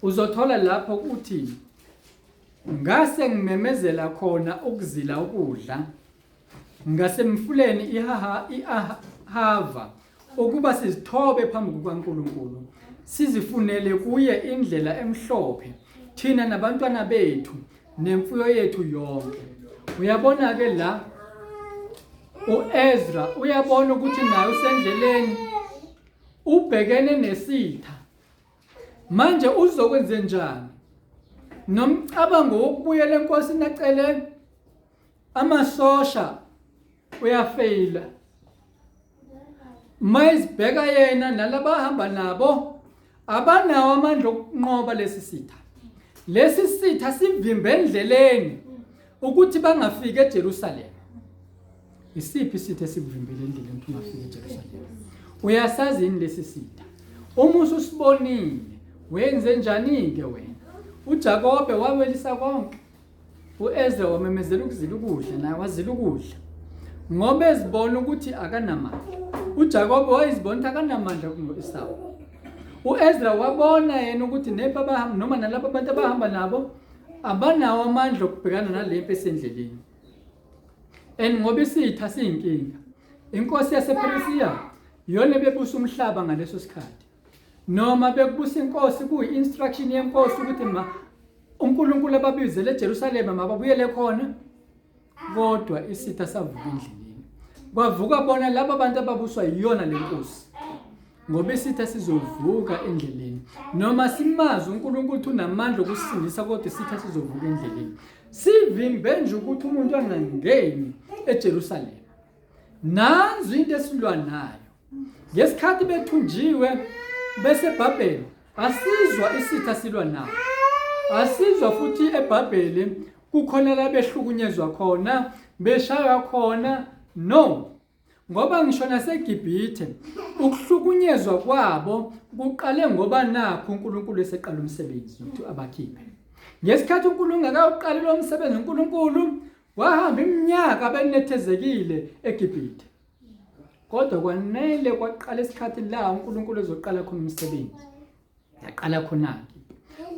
uzothola lapho ukuthi ngase ngimemezela khona ukuzila ukudla ngasemfuleni ihaha iAhava ukuba sizithobe phambi kukaNkulunkulu sizifunele kuye indlela emhlophe thina nabantwana bethu nemfuyo yethu yonke. Uyabona ke la uEzra uyabona ukuthi naye usendleleni ubhekene nesitha. Manje uzokwenze njani? Nomcabango wokubuyela enkosini acele amasosha uyafeyila. Mayizibheka yena nalaba ahamba nabo abanawo amandla okunqoba lesi sitha. Lesi sitha sivimbe endleleni ukuthi bangafiki eJerusalema. Isiphi isitha esikuvimbele endleleni ukuthi ungafiki eJerusalema? Uyasazi yini lesi sitha? Uma ususibonile, wenze njani-ke wena? UJakobe wawelisa konke. U-Ezra wamemezela ukuzila ukudla naye wazila ukudla ngoba ezibona ukuthi akanamandla. UJakobe wayezibona ukuthi akanamandla kuno-Esawu. U-Ezra wabona yena ukuthi nempi abahamba noma nalabo abantu abahamba nabo abanawo amandla okubhekana nale mpi esendleleni. And ngoba isitha siyinkinga. Inkosi yasePheresiya iyona ebebusa umhlaba ngaleso sikhathi. Noma bekubusa inkosi kuyi-instruction yenkosi ukuthi ma uNkulunkulu ababizele eJerusalema mababuyele khona kodwa isitha savuka endleleni kwavuka bona laba bantu ababuswa yiyona lenkosi ngoba isitha sizovuka endleleni noma simazi uNkulunkulu ukuthi unamandla okusindisa kodwa isitha sizovuka endleleni sivimbe nje ukuthi umuntu angangeni eJerusalema nanzi into esilwa nayo Ngesikhathi bethunjiwe beseBhabheli asizwa isitha silwa nabo. Asizwa futhi eBhabheli kukhona la behlukunyezwa khona, beshaywa khona. No. Ngoba ngisho naseGibhithe ukuhlukunyezwa kwabo kuqale ngoba nakho uNkulunkulu eseqala umsebenzi ukuthi abakhiphe. Ngesikhathi uNkulunkulu engakawuqali lo msebenzi uNkulunkulu wahamba iminyaka benethezekile eGibhithe. Kodwa kwanele kwaqala isikhathi la uNkulunkulu ezoqala khona umsebenzi. Yaqala khona-ke.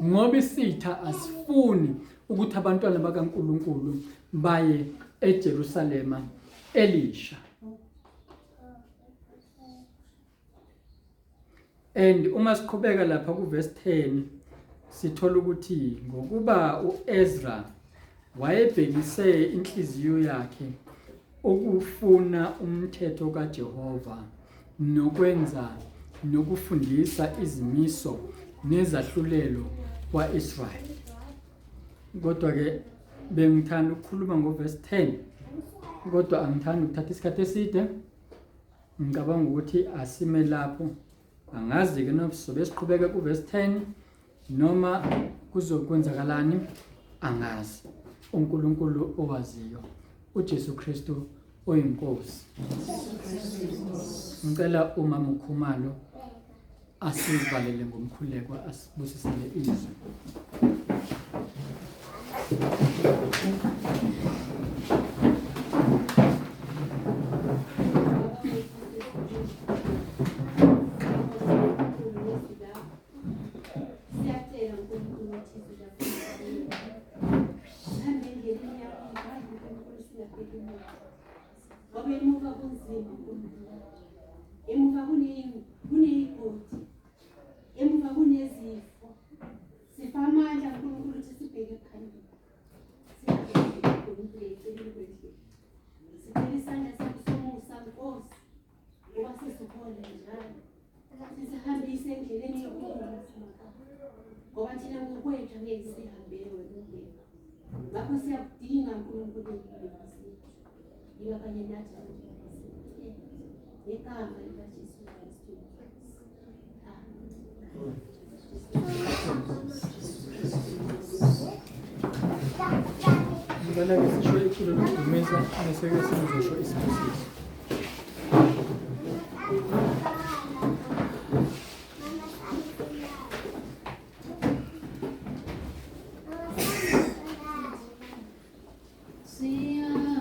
Ngoba isitha asifuni ukuthi abantwana bakaNkulunkulu baye eJerusalema elisha. And uma siqhubeka lapha kuverse 10 sithola ukuthi ngokuba uEzra wayebhekise inhliziyo yakhe ukufuna umthetho kaJehova nokwenza nokufundisa izimiso nezahlulelo kwa-Israyeli. Kodwa ke bengithanda ukukhuluma ngoverse 10 kodwa angithandi ukuthatha isikhathi eside. Ngicabanga ukuthi asime lapho. Angazi-ke noma sizobe siqhubeka kuvesi 10 noma kuzokwenzakalani angazi. uNkulunkulu owaziyo, uJesu Kristu oyinkosi. Ngicela umama uKhumalo asivalele ngomkhuleko asibusisele izwi. Siyacela uNkulunkulu ukuthi izwi lakho sihambe endleleni yakho ngaphandle uNkulunkulu singabheki emuva. Ngoba emuva kunzima uNkulunkulu. Emuva kuneyigodi. Emuva kunezifo. Sifa amandla uNkulunkulu ukuthi sibheke phambili. Singabheki uNkulunkulu eceleni kwendlela. Ngoba thina ngokwethu angeke sihambele wena ungekho. Ngakho siyakudinga Nkulunkulu empilweni zethu. Yiba kanye nathi ngegama likaJesu Kristu. Amen. Ngicela-ke sisho iculo lokudumisa bese-ke sengizosho isibusiso.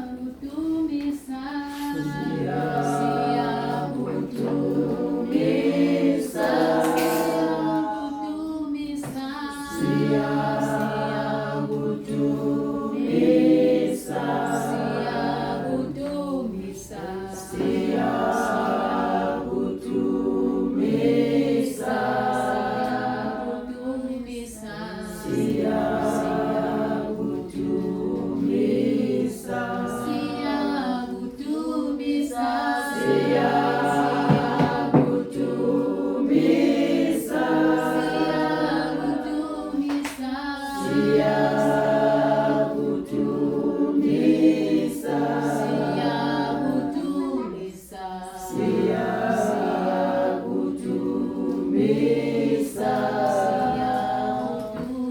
Siyakudumisa, siyakudumisa, siyakudumisa, siyakudumisa, siyakudumisa, siyakudumisa, siyakudumisa, siyakudumisa, siyakudumisa, siyakudumisa, siyakudumisa, siyakudumisa, siyakudumisa, siyakudumisa,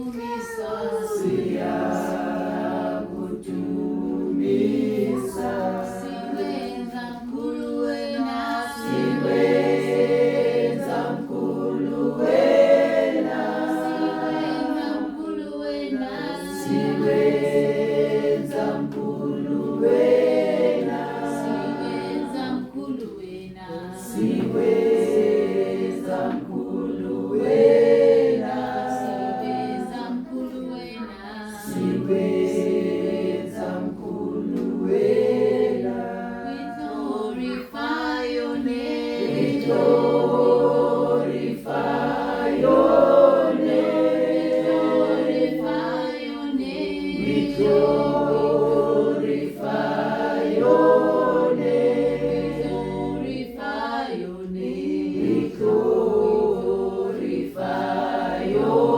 siyakudumisa, siyakudumisa, sikwenza mkhulu wena, sikwenza mkhulu wena, sikwenza mkhulu wena, sikwenza mkhulu wena, sikwenza mkhulu wena, sikwenza mkhulu wena, sikwenza mkhulu wena, sikwenza mkhulu wena. We glorify your name. We glorify your name. We glorify your name. We glorify your name. We glorify your name. We glorify your